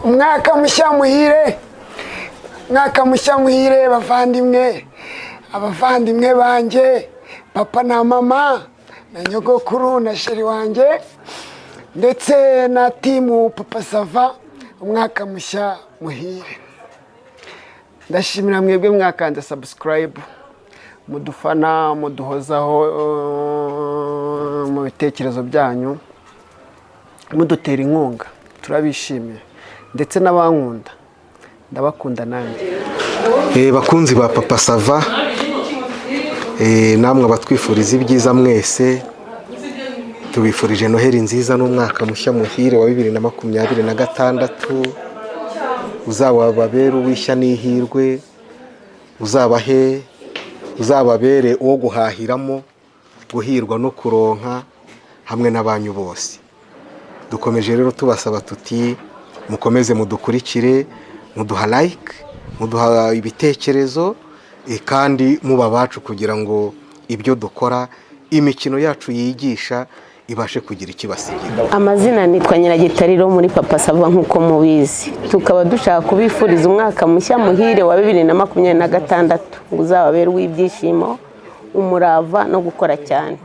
Umwaka mushya muhire, umwaka mushya muhire, bavandimwe, abavandimwe banjye, papa na mama na nyogokuru na chéri wanjye, ndetse na team Papa Sava. Umwaka mushya muhire. Ndashimira mwebwe mwakanze subscribe, mudufana, muduhozaho mu bitekerezo byanyu, mudutera inkunga, turabishimiye. Ndetse n'abankunda, ndabakunda nanjye. Bakunzi ba Papa Sava, namwe abatwifuriza ibyiza mwese, tubifurije Noheli nziza n'umwaka mushya muhire wa 2026. Uzababere uw'ishya n'ihirwe, uzabahe, uzababere uwo guhahiramo, guhirwa no kuronka hamwe n'abanyu bose. Dukomeje rero tubasaba tuti: mukomeze mudukurikire, muduha like, muduha ibitekerezo, kandi muba abacu kugira ngo ibyo dukora, imikino yacu yigisha, ibashe kugira ikibasigira. Amazina nitwa Nyiragitariro muri Papa Sava. Nk'uko mubizi, tukaba dushaka kubifuriza umwaka mushya muhire wa 2026, ngo uzababere uw'ibyishimo, umurava no gukora cyane.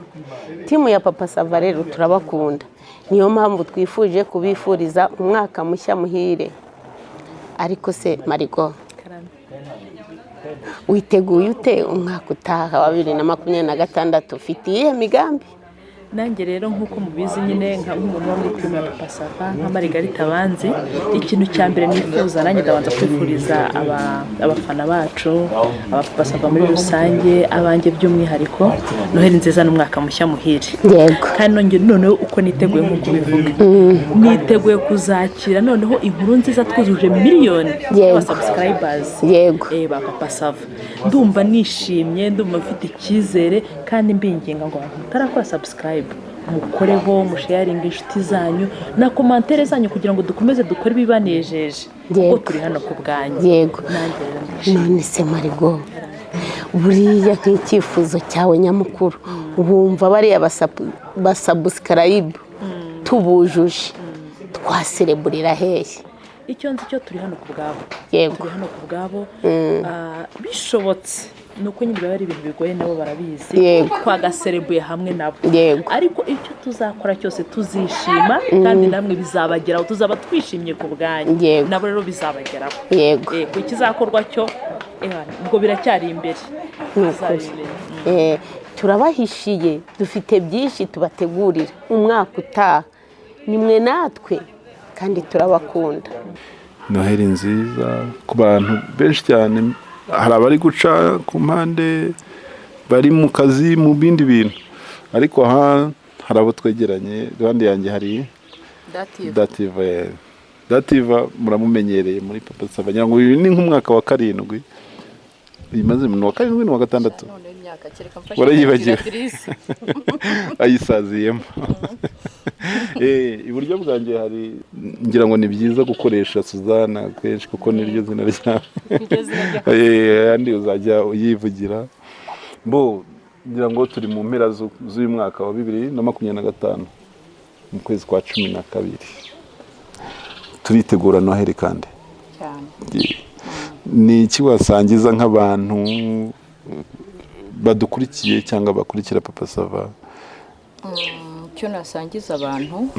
Team ya Papa Sava rero turabakunda, niyo mpamvu twifuje kubifuriza umwaka mushya muhire. Ariko se Marigo, witeguye ute umwaka utaha wa 2026? Ufite iyihe migambi? Nanjye rero, nk'uko mubizi nyine, nk'umuntu wo muri team ya Papa Sava, nka Marigarita Banzi, ikintu cya mbere nifuza nanjye, ndabanza kwifuriza abafana bacu, aba Papa Sava muri rusange, abanjye by'umwihariko, Noheli nziza n'umwaka mushya muhire. Kandi nongeye noneho uko niteguye, nk'uko ubivuga, niteguye kuzakira noneho inkuru nziza twujuje miliyoni y'abasubscribers ba Papa Sava. Ndumva nishimye, ndumva mfite icyizere, kandi mbinginga ngo abantu mutarakora subscribe mukoreho, musharinga inshuti zanyu na commentaire zanyu kugira ngo dukomeze dukore ibibanejeje, kuko turi hano ku bwanyu. Nanjye rero ndishimye. None se Marigo, buriya nk'icyifuzo cyawe nyamukuru, wumva bariya basubscribe tubujuje twasereburira hehe? Icyo nzi cyo, turi hano ku bwabo. Turi hano ku bwabo. Bishobotse, ni uko nyine biba ari ibintu bigoye, nabo barabizi, twagaserebuye hamwe nabo. Ariko icyo tuzakora cyose tuzishima, kandi namwe bizabageraho, tuzaba twishimye ku bwanyu. Nabo rero bizabageraho. Ikizakorwa cyo, ubwo biracyari imbere. Ni ukuri. Tuzabimenya. Turabahishiye, dufite byinshi tubategurira umwaka utaha. Nimwe natwe kandi turabakunda. Noheli nziza ku bantu benshi cyane. Hari abari guca ku mpande, bari mu kazi, mu bindi bintu, ariko aha hari abo twegeranye. Iruhande yanjye hari Dativa. Dativa muramumenyereye muri Papa Sava, ngira ngo uyu ni nk'umwaka wa karindwi imaze, ni uwa karindwi, ni uwa gatandatu, warayibagiwe, ayisaziyemo. Iburyo bwanjye hari, ngira ngo ni byiza gukoresha Suzana kenshi kuko niryo zina ryawe, ayandi uzajya uyivugira. Bo ngira ngo turi mu mpera z'uyu mwaka wa 2025, mu kwezi kwa 12, turitegura Noheli kandi. Cyane. Ni iki wasangiza nk'abantu badukurikiye cyangwa bakurikira Papa Sava? Icyo nasangiza abantu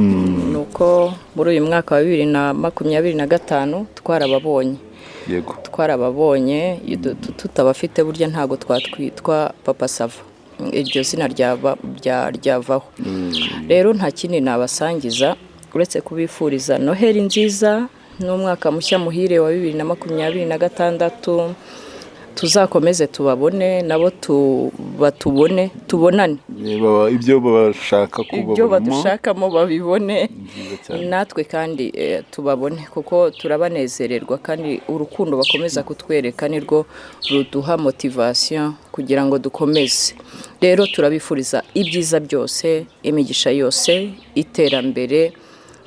ni uko muri uyu mwaka wa 2025 twarababonye. Twarababonye. Tutabafite burya ntabwo twatwitwa Papa Sava, iryo zina ryavaho. Rero nta kindi nabasangiza uretse kubifuriza Noheli nziza n'umwaka mushya muhire wa 2026. Tuzakomeze tubabone, nabo batubone, tubonane. Ibyo bashaka ibyo kubabonamo badushakamo babibone. Byiza cyane. Natwe kandi tubabone, kuko turabanezererwa, kandi urukundo bakomeza kutwereka nirwo ruduha motivation kugira ngo dukomeze. Rero turabifuriza ibyiza byose, imigisha yose, iterambere,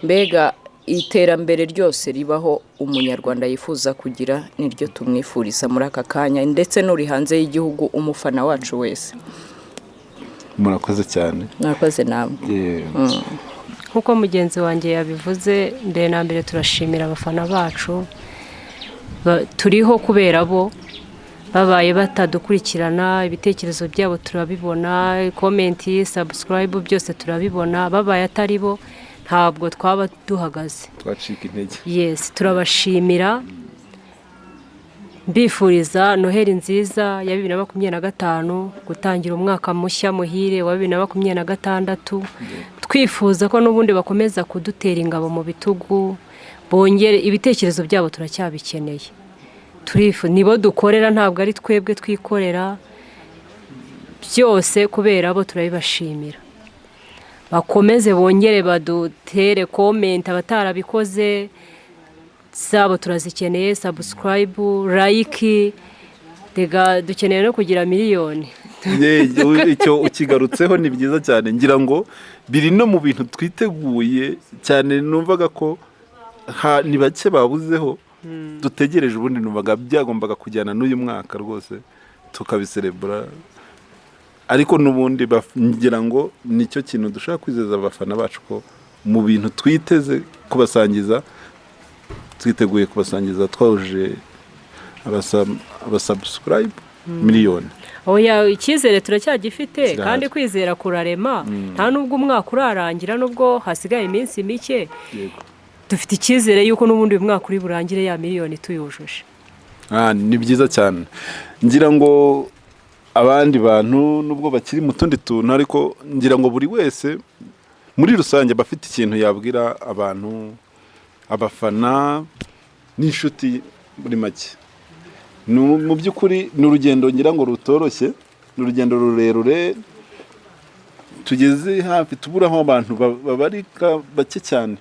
mbega iterambere ryose ribaho umunyarwanda yifuza kugira, niryo tumwifuriza muri aka kanya, ndetse n'uri hanze y'igihugu, umufana wacu wese. Murakoze cyane. Mwakoze namwe. Nk'uko mugenzi wanjye yabivuze, mbere na mbere turashimira abafana bacu. Turiho kubera bo. Babaye batadukurikirana, ibitekerezo byabo turabibona, comment, subscribe, byose turabibona. Babaye atari bo, ntabwo twaba duhagaze. Twacika intege. Yes, turabashimira. Mbifuriza Noheli nziza ya 2025, gutangira umwaka mushya muhire wa 2026. Twifuza ko n'ubundi bakomeza kudutera ingabo mu bitugu, bongere ibitekerezo byabo, turacyabikeneye. Nibo dukorera, ntabwo ari twebwe twikorera byose. Kubera bo turabibashimira. Bakomeze bongere badutere comment, abatarabikoze zabo turazikeneye, subscribe, like. Rega dukeneye no kugira miliyoni. Icyo ukigarutseho ni byiza cyane. Ngira ngo biri no mu bintu twiteguye cyane. Numvaga ko ni bake babuzeho dutegereje. Ubundi numvaga byagombaga kujyana n'uyu mwaka rwose tukabiserebura, ariko n'ubundi ngira ngo nicyo kintu dushaka kwizeza abafana bacu, ko mu bintu twiteze kubasangiza, twiteguye kubasangiza twahuje abasubscribe miliyoni. Oya, icyizere turacyagifite. Kirahari. Kandi kwizera kurarema. Nta nubwo umwaka urarangira, nubwo hasigaye iminsi mike, dufite icyizere yuko n'ubundi uyu mwaka uri burangire ya miliyoni tuyujuje. Ah, ni byiza cyane. Ngira ngo abandi bantu nubwo bakiri mu tundi tuntu, ariko ngira ngo buri wese muri rusange aba afite ikintu yabwira abantu, abafana n'inshuti muri make. Mu by'ukuri ni urugendo ngira ngo rutoroshye, ni urugendo rurerure tugeze hafi tuburaho abantu babarika bake cyane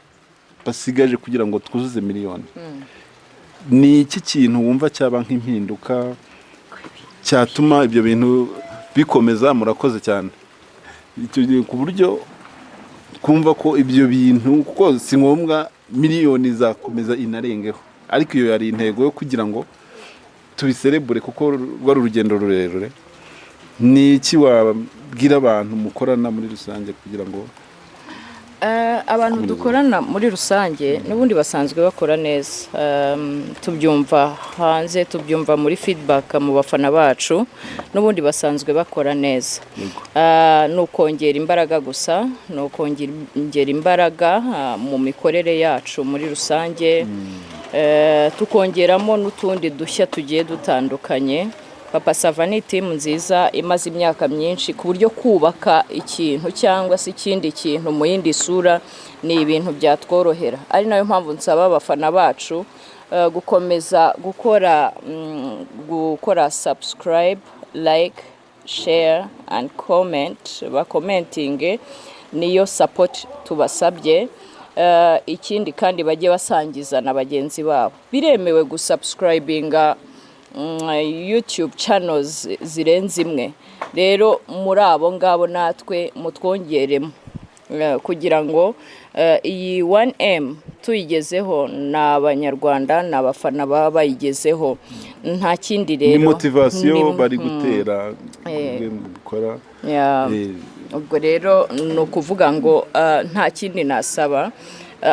basigaje kugira ngo twuzuze miliyoni. Ni iki kintu wumva cyaba nk'impinduka cyatuma ibyo bintu bikomeza? Murakoze cyane. Icyo gihe ku buryo twumva ko ibyo bintu, kuko si ngombwa miliyoni zakomeza inarengeho, ariko iyo yari intego yo kugira ngo tubiserebure, kuko rwari urugendo rurerure. Ni iki wabwira abantu mukorana muri rusange kugira ngo Abantu dukorana muri rusange n'ubundi basanzwe bakora neza. Tubyumva hanze, tubyumva muri feedback mu bafana bacu, n'ubundi basanzwe bakora neza. Ni ukongera imbaraga gusa, ni ukongera imbaraga mu mikorere yacu muri rusange. Tukongeramo n'utundi dushya tugiye dutandukanye. Papa Sava ni team nziza imaze imyaka myinshi, ku buryo kubaka ikintu cyangwa se ikindi kintu mu yindi sura ni ibintu byatworohera. Ari nayo mpamvu nsaba abafana bacu gukomeza gukora subscribe, like, share and comment, bakomentinge, niyo support tubasabye. Ikindi kandi bajye basangiza na bagenzi babo. Biremewe gusubscribinga YouTube channels zirenze imwe. Rero muri abo ngabo natwe mutwongeremo, kugira ngo iyi 1M tuyigezeho, ni Abanyarwanda, ni abafana baba bayigezeho, nta kindi. Ni Rero motivation bari gutera mu gukora. Ubwo rero ni ukuvuga ngo nta kindi nasaba.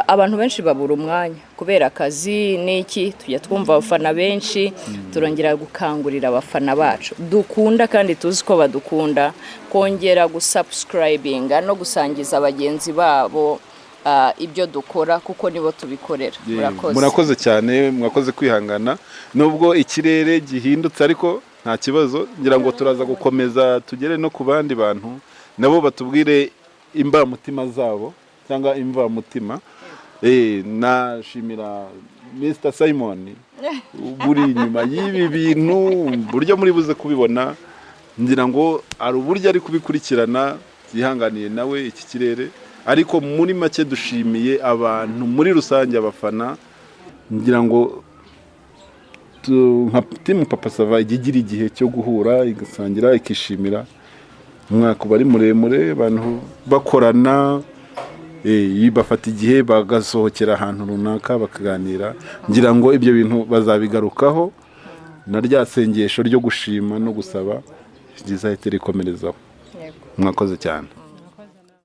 Abantu benshi babura umwanya kubera akazi n'iki. Tujya twumva abafana benshi. Turongera gukangurira abafana bacu dukunda kandi tuzi ko badukunda kongera gusubscribinga no gusangiza bagenzi babo ibyo dukora, kuko nibo tubikorera. Murakoze. Murakoze cyane, mwakoze kwihangana nubwo ikirere gihindutse, ariko nta kibazo. Ngira ngo turaza gukomeza tugere no ku bandi bantu, nabo batubwire imbamutima zabo cyangwa imvamutima. Nashimira Mr Simon buri inyuma y'ibi bintu, uburyo muri buze kubibona. Ngira ngo hari uburyo ari kubikurikirana, yihanganiye nawe iki kirere. Ariko muri make dushimiye abantu muri rusange, abafana. Ngira ngo nka team Papa Sava ijya igira igihe cyo guhura, igasangira, ikishimira. Umwaka uba ari muremure abantu bakorana, bafata igihe bagasohokera ahantu runaka bakaganira. Ngira ngo ibyo bintu bazabigarukaho, na rya sengesho ryo gushima no gusaba rizahita rikomerezaho. Mwakoze cyane.